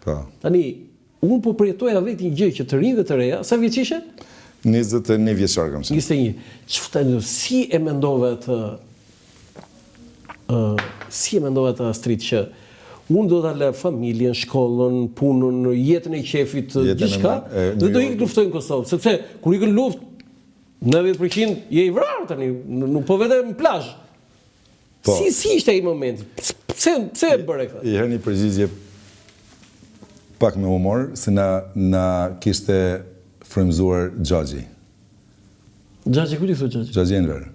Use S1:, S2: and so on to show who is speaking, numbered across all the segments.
S1: Po.
S2: Tani, unë po përjetoja vetë një gjë që të rinj dhe të reja, sa vjeç ishe?
S1: 21 vjeçar kam qenë.
S2: 21. Çfarë si e mendove atë ë si e mendove atë Astrit që unë do ta lë familjen, shkollën, punën, jetën e qefit, gjithçka, dhe do ik luftoj në Kosovë, sepse kur ikën luftë 90% je i vrarë tani, nuk po vete në plazh. Po. Si si ishte ai moment? Pse pse e bëre
S1: këtë? Një herë një përgjigje pak me humor, se na na kishte frymëzuar
S2: xhaxhi. Xhaxhi kujt i thua
S1: xhaxhi? Xhaxhi Enver.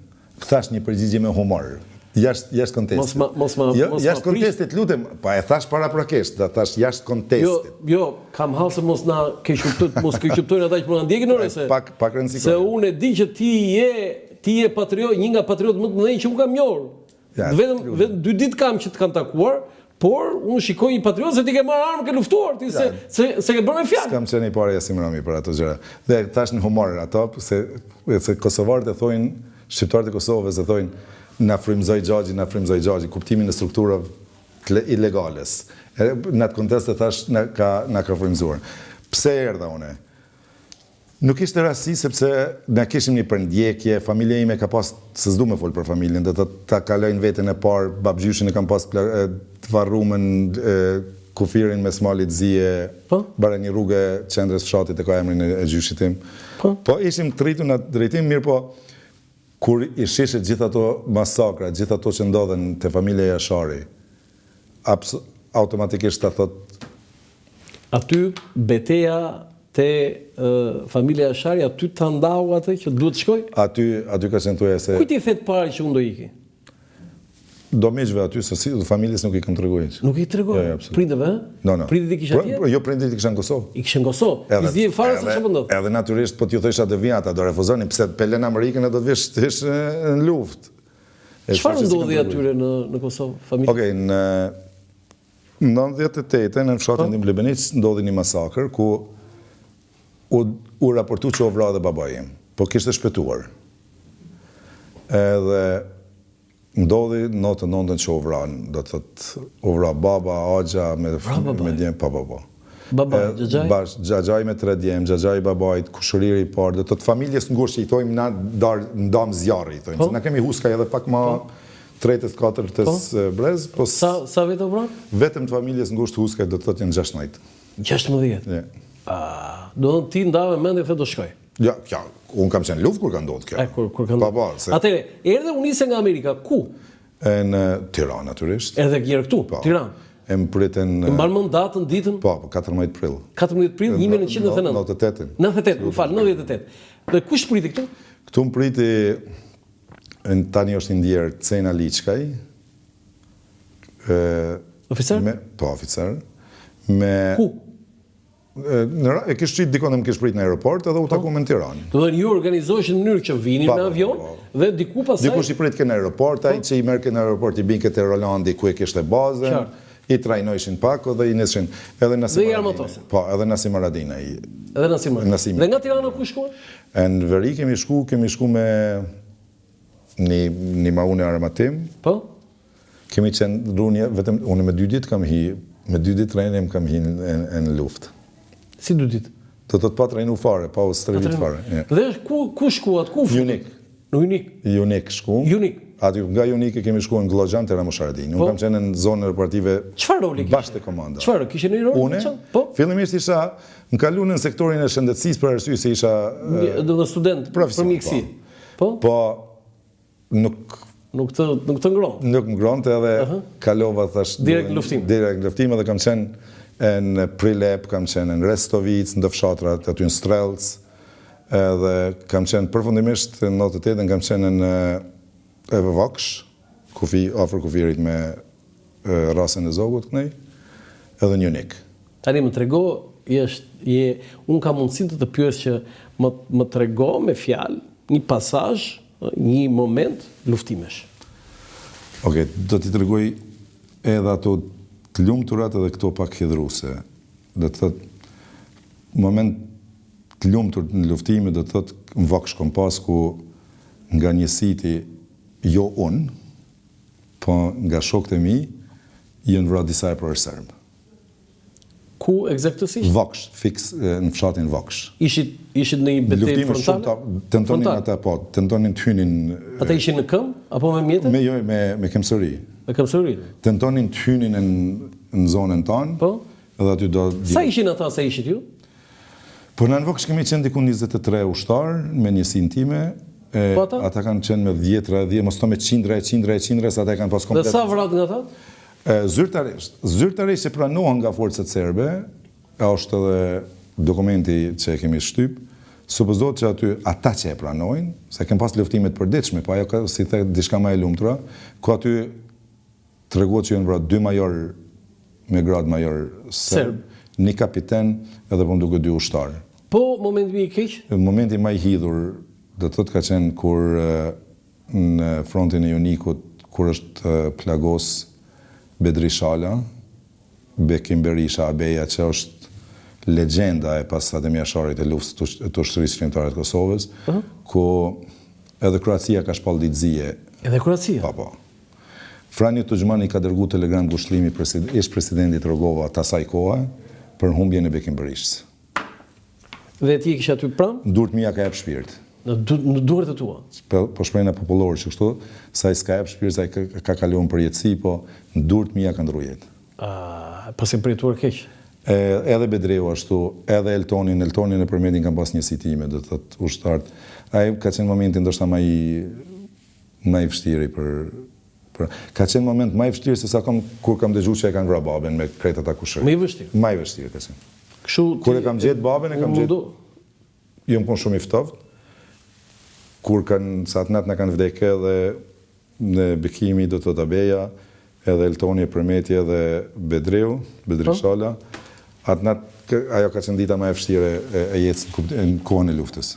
S1: Thash një përgjigje me humor. Jashtë jashtë
S2: kontestit. Mos ma mos ma
S1: jo, mos jashtë kontestit, lutem. Pa e thash paraprakisht, ta thash jashtë
S2: kontestit. Jo, jo, kam hall se mos na keqkuptojnë, mos keqkuptojnë ata që po na ndjekin ore se.
S1: Pak pak rëndësi.
S2: Se unë e di që ti je Ti je patriot, një nga patriotët më të mëdhenj që unë kam njohur. Ja, vetëm vetëm dy ditë kam që të kam takuar, por unë shikoj një patriot se ti ke marrë armë, ke luftuar, ti se se se ke bërë me
S1: fjalë. S'kam qenë i pari as i mrami për ato gjëra. Dhe thash në humor ato, se se kosovarët e thonë, shqiptarët e Kosovës e thonë na frymëzoi xhaxhi, na frymëzoi xhaxhi, kuptimin e strukturave të ilegales. E, në atë kontekst e thash na ka na ka frymëzuar. Pse erdha unë? Nuk ishte rastësi sepse na kishim një përndjekje, familja ime ka pas, se s'du me fol për familjen, do të thotë ta kalojnë veten e parë, babgjyshin e kam pas të varrume në kufirin mes Malit të Zi e po? Bare një rrugë e qendrës fshatit e ka emrin e gjyshit tim. Po? Po ishim të rritur në atë drejtim, mirëpo kur i shishe gjithë ato masakra, gjithë ato që ndodhen te familja Jashari, automatikisht ta
S2: thot Aty beteja te familja Jashari aty ta ndau atë që duhet të shkoj?
S1: Aty aty ka qenë thuaja
S2: se Kujt i the të parë që unë do iki?
S1: Do miqve aty se si familjes nuk i kam treguar
S2: hiç. Nuk i tregove? Jo, jo, Prindërve, ë?
S1: No, no.
S2: Prindërit i kishe atje?
S1: Jo, prindërit i kisha në Kosovë.
S2: I kishe në Kosovë. Edhe, I s'dije fare se çfarë po
S1: ndodh. Edhe natyrisht po t'ju thosha do vija ata do refuzonin pse pe lën Amerikën e do të vish të vish në luftë.
S2: Çfarë ndodhi atyre në në Kosovë,
S1: familje? Okej, në 98-ën në fshatin po. tim Lebenicë ndodhi një masakër ku u u raportu që u vra edhe babai im, po kishte shpëtuar. Edhe ndodhi 99-ën që u vranë, do të thotë u vra baba, axha me me djem, po po po.
S2: Baba, xhaxhai?
S1: Bash, xhaxhai me tre djem, xhaxhai i babait, kushëriri i parë, do të thotë familjes ngushtë që i thojmë na dar ndam zjarri, i thojmë, po. se na kemi huskaj edhe pak ma po. tretës, katërtës po. brez,
S2: po sa sa vetë u
S1: vranë? Vetëm të familjes ngushtë huskaj do të thotë janë
S2: 16. 16. Ja. Ah, do të ti ndave mendjen the do shkoj.
S1: Ja, ja, unë kam qenë luftë kur ka ndodhur
S2: kjo. E kur kur ka ndodhur. Po, po, se... Atëherë, erdhe u nise nga Amerika, ku?
S1: E në Tiranë natyrisht.
S2: Edhe njëherë këtu, po. Tiranë.
S1: E më
S2: pritën E mban mend datën, ditën?
S1: Po, po, 14 prill.
S2: 14 prill 1999.
S1: 98.
S2: 98, më fal, 98. Dhe kush priti këtu?
S1: Këtu më priti tani është i ndjerë Cena Liçkaj.
S2: Ë Oficer?
S1: Me, po, oficer. Me
S2: Ku?
S1: Në, e kish qitë dikon dhe më kish prit në aeroport edhe u po. takum në
S2: Tiranë. Do të ju organizoheshin në mënyrë që vinin me avion po, po. dhe diku pastaj
S1: Dikush i pritke në aeroport, ai po. që i merrke në aeroport i binke te Rolandi ku e kishte bazën. I trajnojshin pak dhe i nishin
S2: edhe Nasim Dhe i armatosin.
S1: Po, edhe Nasim Haradinaj.
S2: Edhe Nasim Haradinaj. Dhe nga Tirana ku shkuan?
S1: E në veri kemi shku, kemi shku me një një maune armatim.
S2: Po.
S1: Kemi qenë drunje, vetëm unë me dy ditë kam hi, me dy ditë trajnim kam hi në, në luftë.
S2: Si dy ditë?
S1: Do të thotë pa trajnu fare, pa u stërvit fare.
S2: Ja. Dhe ku ku shkuat, ku
S1: futët? Junik.
S2: Në Junik.
S1: Junik shkum.
S2: Junik.
S1: Aty nga Juniki kemi shkuar në Gllogjan te Ramush Haradinaj. Unë po. kam qenë në zonën operative.
S2: Çfarë roli
S1: kishe? Bashkë te komanda.
S2: Çfarë kishe në rol?
S1: Unë? Po. Fillimisht isha më kaluan në sektorin e shëndetësisë për arsye se isha
S2: do të student për mjekësi.
S1: Po. Po. Nuk
S2: nuk të nuk të
S1: ngrohte. Nuk më ngrohte edhe uh -huh. kalova thash
S2: direkt në luftim.
S1: Direkt në luftim edhe kam qenë në Prilep, kam qenë në Restovicë, në fshatrat aty në Strellc. Edhe kam qenë përfundimisht në 98-ën kam qenë në Voksh, kufi afër kufirit me Rrasën e Zogut kënej, edhe në Junik.
S2: Tani më trego, është je unë kam mundësinë të të pyes që më më trego me fjalë një pasazh, një moment luftimesh.
S1: Okej, do t'i tregoj edhe ato të lumturat edhe këto pak hidhruse. Do të thotë moment të lumtur në luftime do të thotë në Voksh kom pas ku nga njësiti jo unë, po nga shokët e mi janë vra disa eprorë serbë.
S2: Ku ekzaktësisht?
S1: Voksh, fiks në fshatin Voksh.
S2: Ishit ishit në një betejë
S1: frontale? Luftime tentonin ata po, tentonin të hynin
S2: Ata ishin në këmbë apo me mjete?
S1: Me jo, me me këmbësori.
S2: Me këmbësori.
S1: Tentonin të hynin në në zonën tonë.
S2: Po.
S1: Edhe aty do
S2: Sa ishin ata sa ishit ju?
S1: Po në Voksh kemi qenë diku 23 ushtarë me njësinë time. E,
S2: po ata?
S1: Ata kanë qenë me dhjetra, dhjetra, mos të me qindra e qindra e qindra, se ata e kanë pas
S2: komplet. Dhe sa vratë nga ata?
S1: Zyrtarisht, zyrtarisht e pranohen nga forcat serbe, e është edhe dokumenti që e kemi shtyp, supozohet që aty ata që e pranojnë, se kem pas luftime të përditshme, po ajo ka, si the, diçka më e lumtura, ku aty tregohet që janë vra dy major me gradë major serb, një kapiten edhe po më duket dy ushtarë.
S2: Po momenti më i keq?
S1: Momenti më i hidhur, do të thotë ka qenë kur Në frontin e Junikut, kur është plagos Bedri Shala, Bekim Berisha, Abeja, që është legjenda e pas Adem Jasharit e luftës të Ushtrisë Çlirimtare të Kosovës, ku edhe Kroacia ka shpallë ditë
S2: zie. Edhe Kroacia?
S1: Po, po. Franjo Tugjmani ka dërgu telegram ngushëllimi ish presidentit Rugova të asaj kohe për humbjen e Bekim Berishës.
S2: Dhe ti e kishe aty
S1: pranë? Në duart mia ka jep
S2: shpirt. Në du, në duart e
S1: tua? Po, po shprehna popullore që kështu, se ai s'ka jep shpirt, se ai ka, ka kalu në përjetësi, po në duart mia ka ndrru
S2: jetë. Ah, paske përjetuar
S1: keq. E, edhe Bedriu ashtu, edhe Eltonin, Eltonin e Përmetin kam pas njësi time, do të thotë ushtarët. Ai ka qenë momenti ndoshta më i më i vështiri për për ka qenë moment më i vështirë se sa kam kur kam dëgjuar që e kanë vra babën me krejt ata
S2: kushërinj. Më i vështirë.
S1: Më i vështirë ka qenë. Kështu Kur e kam gjetë babën e kam gjetë. Jam kon shumë i ftohtë. Kur kanë sa atë natë na kanë vdekë edhe në Bekimi do të thotë Abeja, edhe Eltoni e Përmeti edhe Bedriu, Bedri po. Shala. Atë natë ajo ka qenë dita më e vështirë e, e jetës në, në kohën e luftës.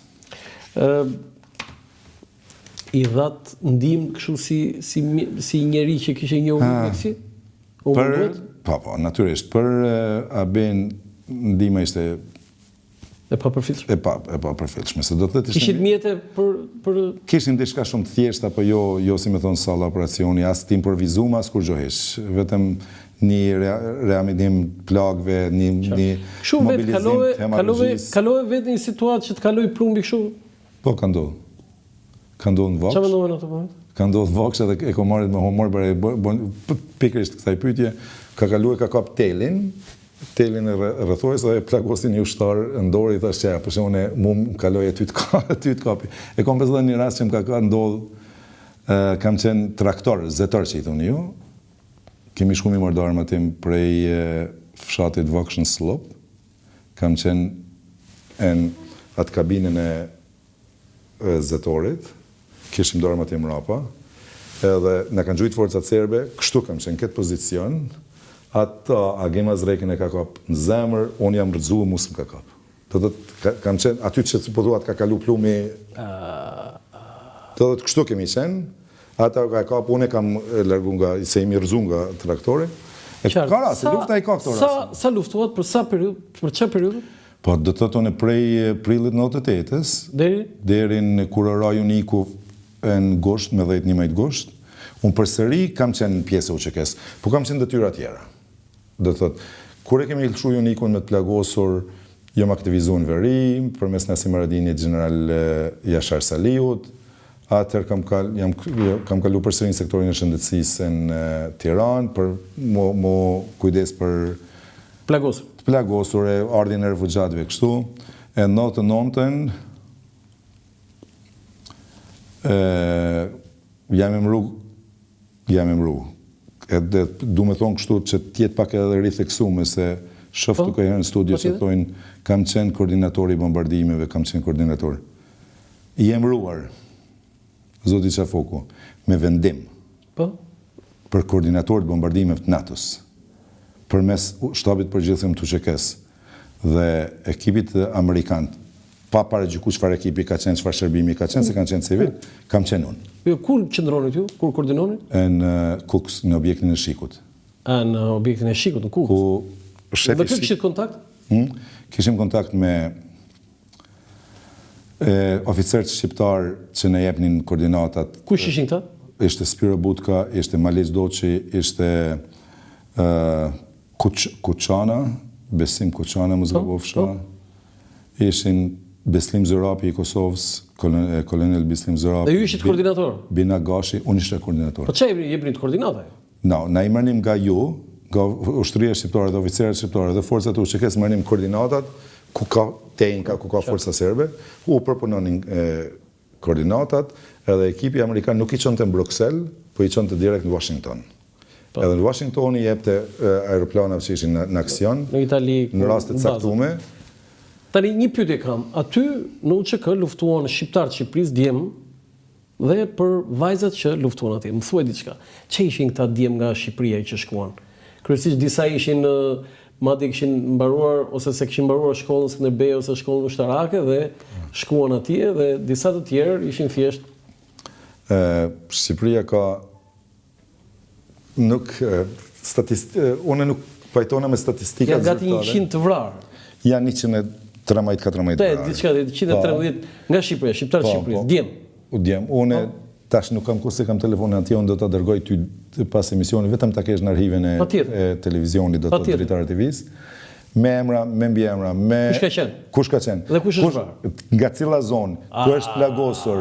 S2: Ë i dhatë ndihmë kështu si si si njeri që kishe njohur mjekësi?
S1: U për, po, po, natyrisht, për Aben ndihma ishte
S2: e papërfillshme.
S1: E pa, e papërfillshme, se do të
S2: thotë ishte Kishit mjete për
S1: për Kishim diçka shumë të thjeshta, po jo jo si me thonë salla operacioni, as të improvizuar, as kurrgjë hiç. Vetëm një reaninim plagëve, një një
S2: mobilizim kalove, kalove, kalove vetë një situatë që të kaloi plumbi kështu?
S1: Po ka ndodhur. Ka ndodhur në
S2: Voksh. Çfarë mendove në atë moment?
S1: Ka ndodhur në Voksh edhe e kom marrë me humor për e bon pikërisht kësaj pyetje, ka kalu e ka kap telin, telin e rrethojës dhe e plagosi një ushtar në dorë i thash që po unë mu më kaloi aty të ka, aty të kapi. E kam pas edhe një rast që më ka ka ndodh kam qenë traktor, zetor që i thoni ju. Kemi shku mi marrë armatim prej fshatit Voksh në Sllop. Kam qenë në atë kabinën e zetorit, kishim do armatim mrapa, edhe na kanë gjujt forcat serbe, kështu kam qenë në këtë pozicion, ata Agim Mazrekin e ka kap në zemër, unë jam rrëzu mu s'më ka kap. Do të thotë, kam qenë aty që po thua të ka kalu plumi, do të thotë kështu kemi qenë, Ata ka kap, unë e kam largu nga, se jemi rrëzu nga traktori. E ka raste, lufta i ka këto
S2: raste. Sa, sa luftuat, për sa periudhë, për çfarë periudhë?
S1: Po, do të thotë unë prej prillit 98-ës,
S2: deri?
S1: Deri në kur ra Juniku në gusht, me 10-11 gusht, unë përsëri kam qenë pjesë e UÇK-së, po kam qenë detyra tjera. Do të thotë, kur e kemi lëshu Junikun me të plagosur, jam aktivizu në veri, përmes Nasim Haradinit, gjeneral Jashar Salihut, atëherë kam kal, jam, kam kalu përsëri në sektorin e shëndetësisë në Tiranë, për mu, mu kujdes për
S2: plagosur.
S1: të plagosur e ardhjen e refugjatëve kështu, e 99-ën, e, jam emru Jam emru. Edhe du me thonë kështu që të jetë pak edhe ritheksume se shof po, këtu në studio që thonë kam qenë koordinator i bombardimeve, kam qenë koordinator. I emruar, zoti Qafoku, me vendim.
S2: Po?
S1: Për koordinator të bombardimeve të NATO-s. Përmes shtabit përgjithshëm të UÇK-së dhe ekipit amerikan pa paragjyku çfarë ekipi ka qenë, çfarë shërbimi ka qenë, se kanë qenë civil, kam qenë
S2: unë. Jo, kur qëndronit ju? Kur
S1: koordinonit? Në Kukës, në objektin e
S2: SHIK-ut. A, në objektin e SHIK-ut, në
S1: Kukës. Ku
S2: shefi... Me kë kishit kontakt?
S1: Hmm? Kishim kontakt me e, oficerët shqiptar që na jepnin koordinatat.
S2: Kush ishin këta?
S1: Ishte Spiro Butka, ishte Maliq Doçi, ishte e, Kuç, Kuçana. Besim Kuçana, mos po, gabofsha, po. Ishin Beslim Zyrapi i Kosovës, kolonel Beslim Zyrapi.
S2: Dhe ju ishit koordinator?
S1: Bina Gashi, unë isha koordinator.
S2: Po ça jepnit koordinata?
S1: No, na i merrnim nga ju, nga ushtria shqiptare dhe oficerët shqiptare dhe forcat e UÇK-së merrnim koordinatat ku ka tenka, ku ka forca serbe, u përpunonin koordinatat edhe ekipi amerikan nuk i çonte në Bruksel, po i çonte direkt në Washington. Po. Edhe në Washington i jepte aeroplanave që ishin në, në aksion,
S2: në Itali,
S1: në raste të caktume.
S2: Tani një pyetje kam, aty në UÇK luftuan shqiptarë të Shqipërisë djem dhe për vajzat që luftuan atje. Më thuaj diçka. Ç'ishin ishin këta djem nga Shqipëria që shkuan? Kryesisht disa ishin Madje kishin mbaruar ose s'e kishin mbaruar shkollën Skënderbej ose shkollën ushtarake dhe shkuan atje dhe disa të tjerë ishin thjesht
S1: Shqipëria ka nuk statist unë nuk pajtona me statistikat
S2: zyrtare. Janë gati 100 të vrarë.
S1: Janë 113 14
S2: të vrarë. Diçka 113 nga Shqipëria, shqiptarë të po, Shqipërisë, po.
S1: djem. U djem, unë po. tash nuk kam kurse kam telefonin atje, unë do ta dërgoj ty pas emisionit, vetëm ta kesh në arhivin e, e televizionit do të Dritare TV-s. Me emra, me mbiemra, me
S2: Kush ka qenë?
S1: Kush ka qenë?
S2: Dhe kush është vrarë?
S1: Nga cila zonë? Ku është plagosur?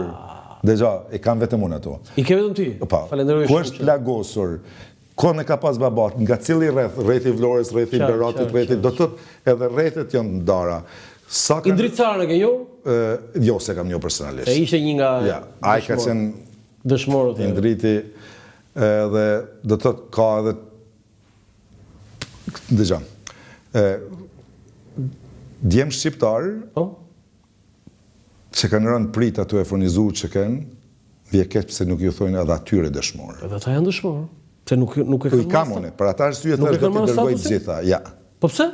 S1: Dëgjo, e kam vetëm unë ato.
S2: I ke vetëm ti?
S1: Po.
S2: Falenderoj
S1: shumë. Ku është plagosur? Kon e ka pas baba, nga cili rreth, rrethi i Vlorës, rrethi i Beratit, rrethi, do të thotë edhe rrethet janë të ndara.
S2: Sa kanë Indrit Carën e ke
S1: njohur? Jo, s'e kam njohur personalisht.
S2: Se ishte një nga
S1: Ja, ai ka qenë
S2: dëshmorët
S1: e Indriti edhe do të thotë ka edhe dëgjo. Ë djem shqiptar,
S2: po,
S1: që kanë rënë pritë aty e furnizu UÇK-në, vjen keq pse nuk ju thojnë edhe atyre
S2: dëshmorë. Edhe ata janë dëshmorë. Pse nuk nuk e
S1: kanë. I kam unë, për atë arsye thash do t'i dërgoj të gjitha. Ja.
S2: Po pse?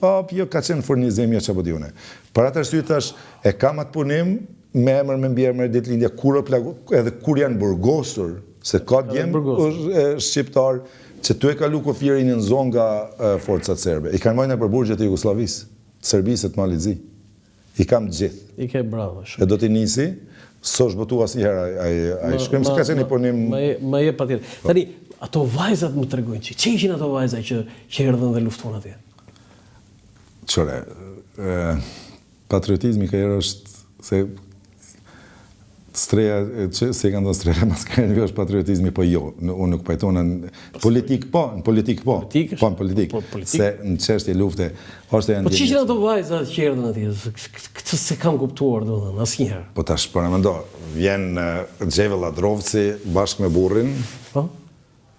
S1: Po, jo, ka qenë furnizim, jo çfarë po di unë. Për atë arsye thash, e kam atë punim me emër, me mbiemër, ditëlindje, kur u plago, edhe kur janë burgosur, se ka djem shqiptar që tu e kalu kufirin janë zonë nga forcat serbe. I kanë majtë nëpër burgjet e Jugosllavisë, Serbisë e të Malit Zi. I kam të
S2: gjithë. I ke bravo
S1: shumë. E do t'i nisi, s'është botu asnjëherë ai ai shkrim, se ka qenë një punim.
S2: Më më jep patjetër. Po. Tani ato vajzat më tregojnë çik. Ç'ishin ato vajza që që erdhën dhe luftuan
S1: atje? Qyre, ë patriotizmi ka herë është se Streha, që si e kanë thënë streha maskarenjve është patriotizmi, po jo, unë nuk pajtona në politikë po, në politikë po,
S2: politikë
S1: po në politikë, po, politikë. se në çështje lufte,
S2: është e Po ç'ishin ato vajza që erdhën atje, këtë s'e kam kuptuar, domethënë, asnjëherë.
S1: Po tash paramendo, vjen Xheve Lladrovci bashkë me burrin,
S2: po?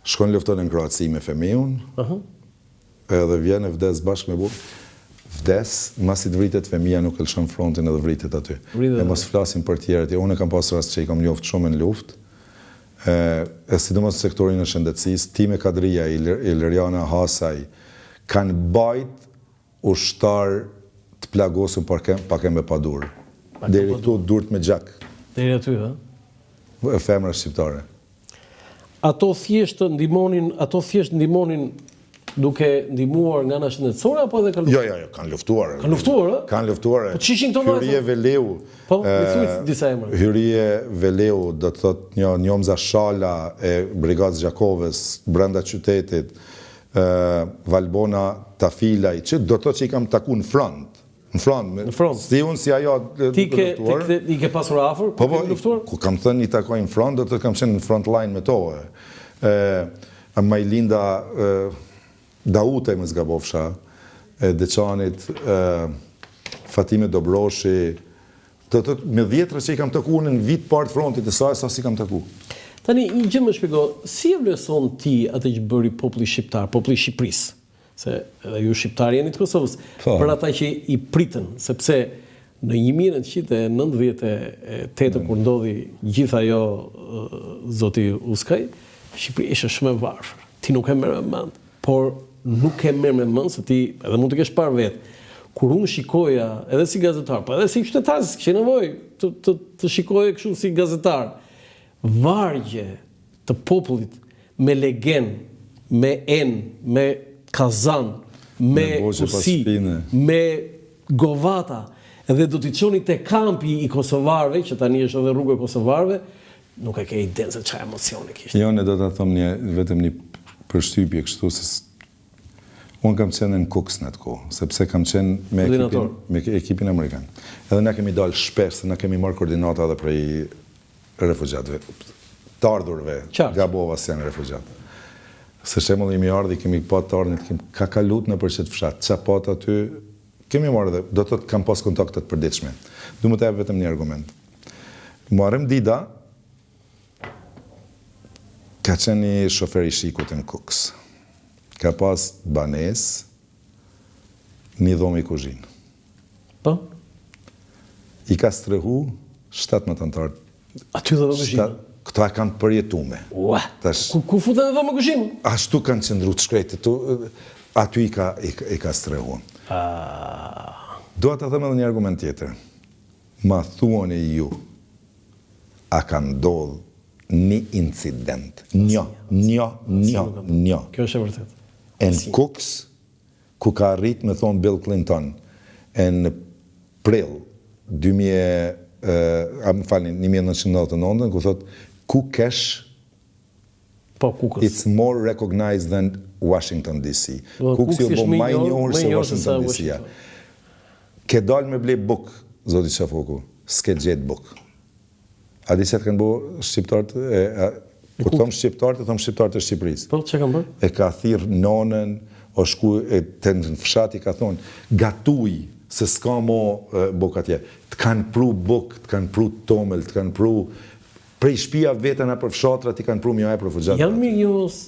S1: shkon lufton në Kroaci me fëmijën, uh -huh. Edhe vjen e vdes bashkë me burrin. Vdes, masi të vritet femija nuk e lëshon frontin edhe vritet aty. E mos flasim për tjerët, jo unë kam pas rast që i kam njoft shumë në luftë, e, e sidomos në sektorin e shëndetësisë, Time Kadrija, Ilirjana Hasaj, kanë bajt ushtar të plagosur pa kem, pa kemb e pa dur. Deri këtu durt me
S2: gjak. Deri aty,
S1: ha? E femra shqiptare.
S2: Ato thjesht ndihmonin, ato thjesht ndihmonin duke ndihmuar nga ana shëndetësore apo edhe
S1: kanë luftuar? Jo, jo, jo, kanë luftuar.
S2: Kanë luftuar,
S1: ë? Kanë luftuar.
S2: Po ç'ishin këto
S1: vajza? Hyrie Veleu.
S2: Po, më thuaj disa emra.
S1: Hyrie Veleu, do të thotë një Njomza Shala e Brigadës Gjakovës brenda qytetit, ë Valbona Tafilaj, që do të thotë që i kam taku në front. Në
S2: front,
S1: në front. Si unë, si ajo
S2: ti ke luftuar. Ti i ke pasur afër,
S1: po, po, luftuar? Ku kam thënë i takoj në front, do të kam qenë në front line me to. E, e Majlinda e, Daute, mos gabofsha, e Deçanit, e, Fatime Dobroshi, do të me dhjetra që i kam taku unë në vijë të parë të frontit e sa e sa s'i kam taku.
S2: Tani, një gjë më shpjego, si e vlerëson ti atë që bëri populli shqiptar, populli i Shqipërisë? Se edhe ju shqiptarë jeni të Kosovës, po. për ata që i pritën, sepse në 1998 mm. kur ndodhi gjithë ajo zoti Uskaj, Shqipëria ishte shumë e varfër. Ti nuk e merr me mend, por nuk e merr me mend se ti edhe mund të kesh parë vetë. Kur unë shikoja edhe si gazetar, po edhe si qytetar, s'kishe nevojë të të të shikoje kështu si gazetar. Vargje të popullit me legen, me enë, me kazan, me
S1: kusi,
S2: me govata dhe do t'i çoni te kampi i kosovarëve, që tani është edhe rruga e kosovarëve, nuk e ke idenë se çfarë emocioni
S1: kishte. Jo, ne do ta them një vetëm një përshtypje kështu se. Unë kam qenë në Kukës në atë kohë, sepse kam qenë me ekipin, me ekipin amerikan. Edhe na kemi dalë shpesh, se na kemi marrë koordinata edhe prej refugjatëve, të ardhurve, gabova se janë refugjatë. Se shembull jemi ardhë, i kemi pa të ardhur, kemi ka kalut nëpër qëtë fshat, ça pat aty, kemi marrë edhe, do të thotë kam pas kontakte të përditshme. Du me të jap vetëm një argument. Muharrem Dida ka qenë një shofer i SHIK-ut në Kukës. Ka pas banesë, një dhomë i kuzhinë.
S2: Po?
S1: I ka strehu 17 anëtarë.
S2: Aty dhomë kuzhinë?
S1: Këto e kanë përjetume.
S2: Ua, Tash, ku, ku futen në dhomë kuzhinë?
S1: Ashtu kanë qëndru të shkretë, tu, aty i ka, i, i ka strehu.
S2: Ah.
S1: Dua të them edhe një argument tjetër. Ma thuani ju, a ka ndodhë një incident, një, një, një, një.
S2: Kjo është e vërtetë.
S1: E në Kukës, ku ka arrit me thonë Bill Clinton, e në prill 2000, a më falni, 1999, ku thot, Kukes,
S2: Po, Kukës.
S1: It's more recognized than Washington DC.
S2: Po,
S1: Kukësi u bo ma i njohur se
S2: Washington
S1: DC. Ke dalë me ble buk, zoti Qafoku, s'ke gjetë buk. A di çka të kanë bo shqiptarët e, a, kur thom shqiptarët, e thom shqiptarët e Shqipërisë.
S2: Po, çka kanë bërë?
S1: E ka thirr nonën, o shku e te në fshat i ka thonë, gatuj, se s'ka mo buk atje. Të kanë pru buk, të kanë pru tomël, të kanë pru prej shpia vete nëpër fshatra t'i kanë pru m'ja e refugjatëve.
S2: Janë mirënjohës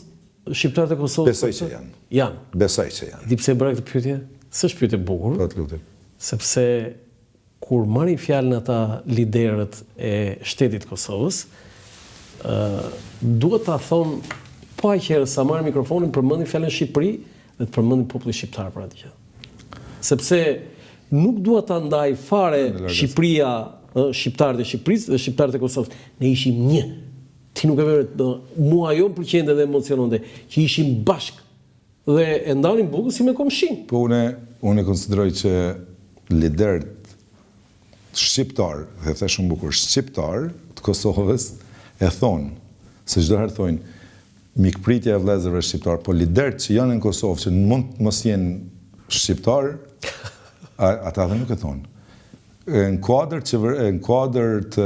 S2: shqiptarët e Kosovës?
S1: Besoj që janë.
S2: Janë.
S1: Besoj që janë.
S2: Di pse e bëra këtë pyetje? S'është pyetje e bukur.
S1: Po të lutem.
S2: Sepse Kur marrin fjalën ata liderët e shtetit të Kosovës, ë duhet ta thonë po aq herë sa marrin mikrofonin përmendin fjalën Shqipëri dhe të përmendin popullin shqiptar për atë gjë. Sepse nuk dua ta ndaj fare Shqipëria, ë shqiptarët e Shqipërisë dhe shqiptarët e Kosovës. Ne ishim një. Ti nuk e vëre, mua ajo më pëlqente dhe emociononte, që ishim bashkë Dhe e ndanin bukën si me komshin.
S1: Po une, unë e konsideroj që liderët shqiptar, dhe e the shumë bukur, shqiptar të Kosovës e thonë, se çdo herë thonë mikpritja e vëllezërve shqiptar, po liderët që janë në Kosovë që mund të mos jenë shqiptar, ata edhe nuk e thonë. Në kuadër që në kuadër të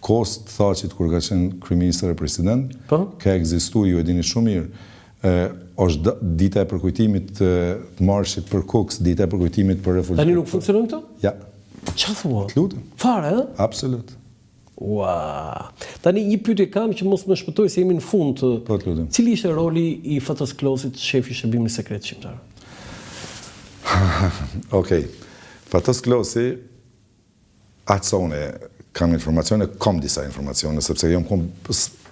S1: kohës të Thaçit kur ka qenë kryeministër e president,
S2: po?
S1: ka ekzistu, ju e dini shumë mirë, e, është dita e përkujtimit të, të marshit për Kukës, dita e përkujtimit për refugjatët.
S2: Tani nuk funksionojnë këto?
S1: Ja.
S2: Ça thua?
S1: Të lutem.
S2: Fare, ë?
S1: Absolut.
S2: Ua. Tani një pyetje kam që mos më shpëtoj se jemi në fund.
S1: Po të lutem.
S2: Cili ishte roli i Fatos Klosit, shefi i shërbimit sekret shqiptar?
S1: Okej. Okay. Fatos Klosi Aq sa unë kam informacione, kam disa informacione, sepse jam kon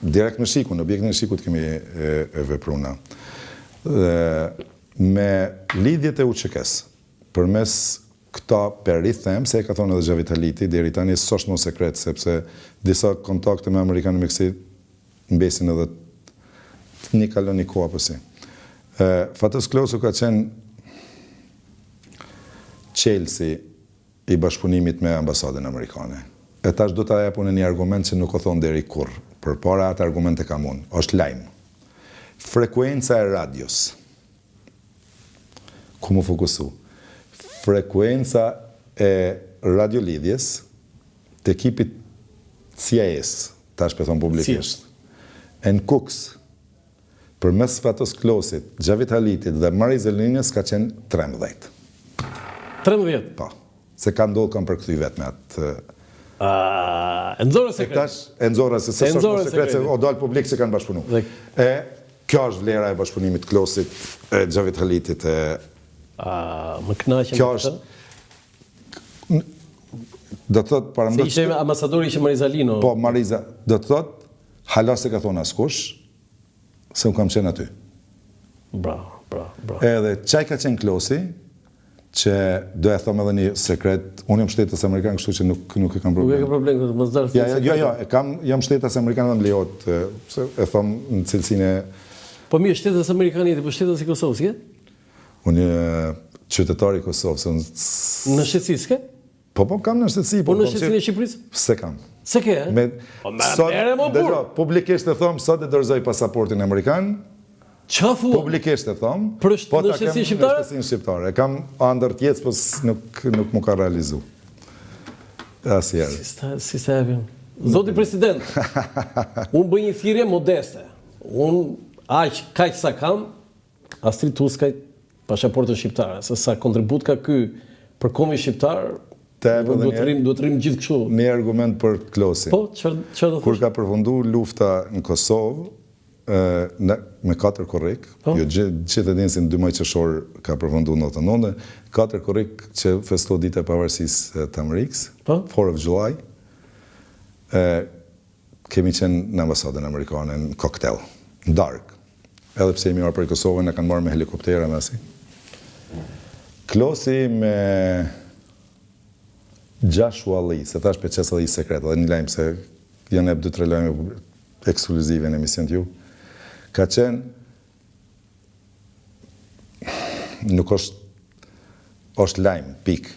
S1: direkt me SHIK-un, në objektin e SHIK-ut kemi e, e vepru na. Dhe me lidhjet e UÇK-së, përmes këta po e them, se e ka thonë edhe Xhavit Haliti, deri tani s'është mo sekret, sepse disa kontakte me amerikanë me kësi mbesin edhe një kalon një kohë apo si. E, Fatos Klosi ka qenë çelësi i bashkëpunimit me ambasadën amerikane. E tash do ta jap unë një argument që nuk o thonë deri kurrë. Përpara atë argument e kam unë. Është lajm. Frekuenca e radios. Ku m'u fokusu? Frekuenca e radiolidhjes të ekipit CIA-s, tash po e thom publikisht. E në Kukës, Përmes Fatos Klosit, Xhavit Halitit dhe Mariza Linës ka qenë 13.
S2: 13?
S1: Po. Se ka ndodhë kam përkthy vetë me atë...
S2: E nxore sekret.
S1: E tash, e nxora se se s'është sekret, se o dalë publik se kanë bashkëpunu. Dhe... E, kjo është vlera e bashkëpunimit Klosit, e Xhavit Halitit, e...
S2: A, më kënaqem
S1: Kjo është... Do të thotë, para
S2: Se ishte ambasadori ishte Mariza Lino.
S1: Po, Mariza, do të thotë, hala s'e ka thonë askush, se unë kam qenë aty.
S2: Bravo, bravo, bravo.
S1: Edhe qaj ka qenë Klosi, që do e thom edhe një sekret, unë jam shtetas amerikan, kështu që nuk, nuk e kam
S2: problem. Nuk e kam problem, këtë mos dërë.
S1: Ja, ja, jo, jo, e kam, jam shtetas amerikan dhe më lejohet, se e thom në cilësinë e...
S2: Po mirë, shtetas amerikan jeti, po shtetas i Kosovës, je?
S1: Unë qytetar i Kosovës, unë...
S2: Nënshtetësi, s'ke?
S1: Po po kam nënshtetësi,
S2: po. Po nënshtetësinë e Shqipërisë?
S1: S'e kam.
S2: S'e ke, e?
S1: Me
S2: po
S1: sot, merre mo burrë. Publikisht e them, sot e dorëzoj pasaportin amerikan.
S2: Ça thua?
S1: Publikisht e thom.
S2: Për po ta kem shqiptare?
S1: Shtetësinë shqiptare. E kam andërr të jetës, po nuk nuk m'u ka realizu. Asnjëherë.
S2: Si s'ta si s'ta japim? Zoti president, unë bëj një thirrje modeste. Unë aq kaq sa kam, Astrit Uskaj pasaportën shqiptare, se sa kontribut ka ky për kombin shqiptar,
S1: Të jap edhe
S2: duhet të rrim, duhet të rrim gjithë kështu.
S1: Një argument për Klosin.
S2: Po, çfarë çfarë do
S1: thosh? Kur ka përfundu lufta në Kosovë, në me 4 korrik, po? jo gjithë e dinë se në 12 qershor ka përfundu në 99, 4 korrik që festohet dita e pavarësisë të Amerikës, po? 4 of July, e, Kemi qenë në ambasadën amerikane në koktel, në darkë. Edhe pse jemi ardhur prej Kosovës, na kanë marrë me helikoptera me asi. Klosi me Joshua Lee, se thash pe qes edhe një sekret, edhe një lajm se janë ep 2-3 lajme ekskluzive në emision të ju. Ka qenë nuk është është lajm, pik.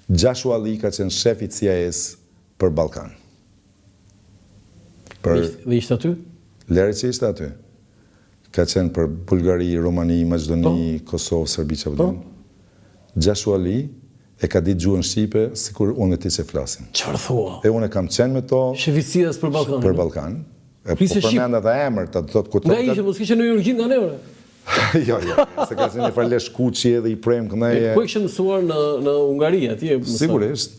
S1: Joshua Lee ka qenë shef i CIA-s për Ballkan.
S2: Për... Dhe ishte aty?
S1: Lere që ishte aty. Ka qenë për Bulgari, Rumani, Maqedoni, po. Kosovë, Serbi që po. Joshua Lee e ka ditë gjuhën shqipe sikur unë e ti që flasim.
S2: Çfarë thua?
S1: E unë e kam qenë me to.
S2: Shefi i CIA-s për Ballkan.
S1: Për Ballkan. E po përmend edhe emër, të thotë ku
S2: të. Nga ishte, mos kishte në origjinë nga ne ore.
S1: jo, jo, se ka qenë një farë lesh kuqi edhe i prem
S2: këndej. Ku e kishe mësuar në në Hungari atje?
S1: Sigurisht.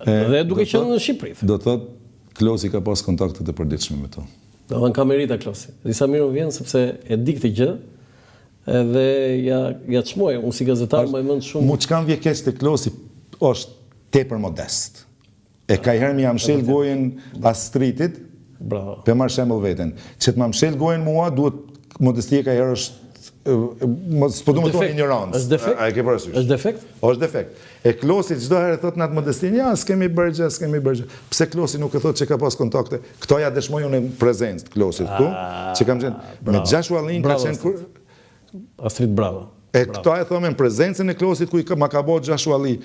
S2: Dhe duke qenë në Shqipëri.
S1: Do të thotë Klosi ka pas kontakte të përditshme me
S2: to. Do të thënë ka merita Klosi. Disa mirë më vjen sepse e di këtë gjë edhe ja ja çmoj. Unë si gazetar mbaj mend shumë.
S1: Mu çka më vjen keq te Klosi është tepër modest. E kajherë me ja mshel gojën Astritit,
S2: Bravo.
S1: Pe marr shembull veten. Që të ma mshel gojën mua, duhet modestia kajherë është s'po du me thonë injorancë.
S2: Është defekt?
S1: A e ke parasysh?
S2: Është defekt?
S1: Është defekt. E Klosi çdo herë thotë në atë modestinë, ja, s'kemi bërë gjë, s'kemi bërë gjë. Pse Klosi nuk e thotë që ka pas kontakte? Këto ja dëshmoj unë në prezencë të Klosit këtu, ah, që kam qenë me Joshua Lee ka qenë
S2: kur Astrit bravo.
S1: E këto e thome në prezencën e Klosit ku i ka, ma ka bo Joshua Lee.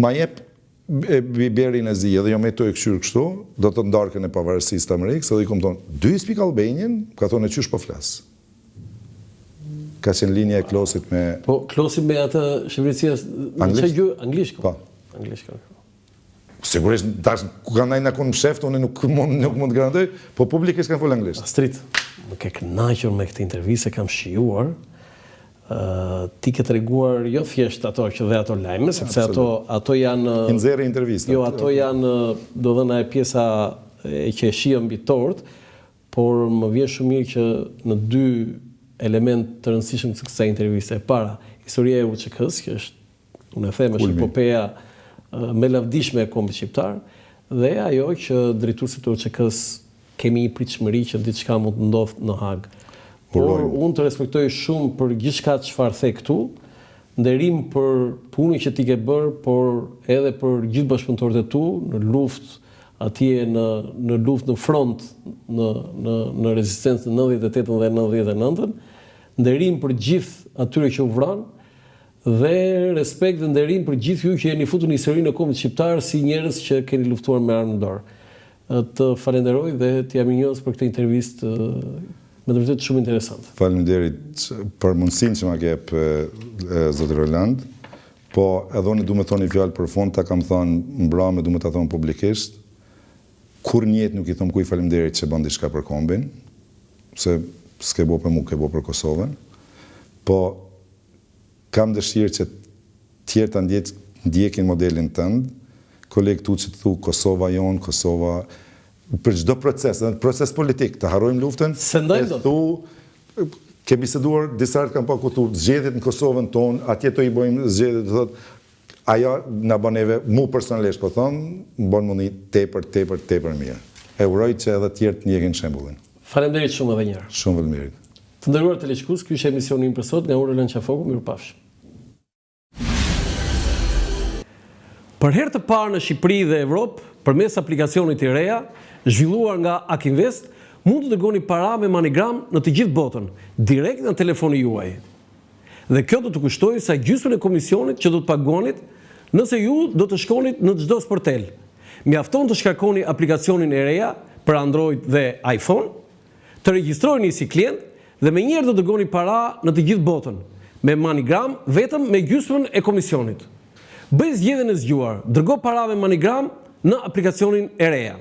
S1: Ma jep biberin e zi, edhe jo me to e kqyr kështu, do të thotë n'darkën e pavarësisë të Amerikës, edhe i kom thonë, do you speak Albanian? Ka thonë, e qysh po flas? Ka qenë linja e Klosit me...
S2: Po, Klosi me atë shëvricia...
S1: Anglisht?
S2: Gjuhë, anglisht,
S1: po.
S2: Anglisht, po.
S1: Sigurisht, tash, ku kanë najtë në konë msheft, unë nuk mund, nuk mund të garantoj, po publikisht kanë folë anglisht.
S2: Astrit, më ke kënaqur me këtë intervistë, e kam shijuar, ti ke treguar jo thjesht ato që dhe ato lajme, sepse ato ato janë
S1: I nxjerrë intervistat.
S2: Jo, ato janë do dhëna e pjesa e që e shijon mbi tortë, por më vjen shumë mirë që në dy element të rëndësishëm të kësaj interviste. E para, historia e UÇK-së, që është, unë e them, është epopeja më e lavdishme e kombit shqiptar, dhe ajo që drejtuesit e UÇK-së Kemi një pritshmëri që diçka mund të ndodhë në Hagë. Por unë të respektoj shumë për gjithçka çfarë the këtu, nderim për punën që ti ke bërë, por edhe për gjithë bashkëpunëtorët e tu në luftë atje në në luftë në front në në në rezistencë në 98-ën dhe 99-ën. Nderim për gjithë atyre që u vranë dhe respekt dhe nderim për gjithë ju që jeni futur në historinë e kombit shqiptar si njerëz që keni luftuar me armë në dorë. Të falenderoj dhe të jam mirënjohës për këtë intervistë me të vërtetë shumë
S1: interesante. Faleminderit për mundësinë që ma ke jep zoti Roland. Po edhe unë du me thonë një fjalë për fund, ta kam thonë mbrame, du me ta thonë publikisht. Kurrë n'jetë nuk i thom kuj faleminderit që bën diçka për kombin, se s'ke bo për mu, ke bo për Kosovën. Po Kam dëshirë që tjerë ta ndjekin modelin tënd, kolegë tu që të thu Kosova jonë, Kosova për çdo proces, edhe proces politik, të harrojmë luftën, e
S2: thu
S1: ke biseduar disa herë kam pa ku thu zgjedhjet në Kosovën tonë, atje to i bëjmë zgjedhjet, do thotë ajo na bën neve, mu personalisht po them, më bën m'u ni tepër, tepër, tepër mirë. E uroj që edhe tjerët të ndjekin
S2: shembullin. Faleminderit shumë edhe një herë.
S1: Shumë faleminderit.
S2: Të nderuar teleshikues, ky ishte emisioni im për sot, nga unë Roland Qafoku, mirupafshim. Për herë të parë në Shqipëri dhe Evropë, përmes aplikacionit IREA, zhvilluar nga Akinvest, mund të dërgoni para me MoneyGram në të gjithë botën, direkt nga telefoni juaj. Dhe kjo do të kushtojë sa gjysmën e komisionit që do të paguanit nëse ju do të shkonit në çdo sportel. Mjafton të shkarkoni aplikacionin IREA për Android dhe iPhone, Të regjistroheni si klient dhe menjëherë do dërgoni para në të gjithë botën, me MoneyGram vetëm me gjysmën e komisionit. Bëj zgjedhjen e zgjuar, dërgo para me MoneyGram në aplikacionin e Rea.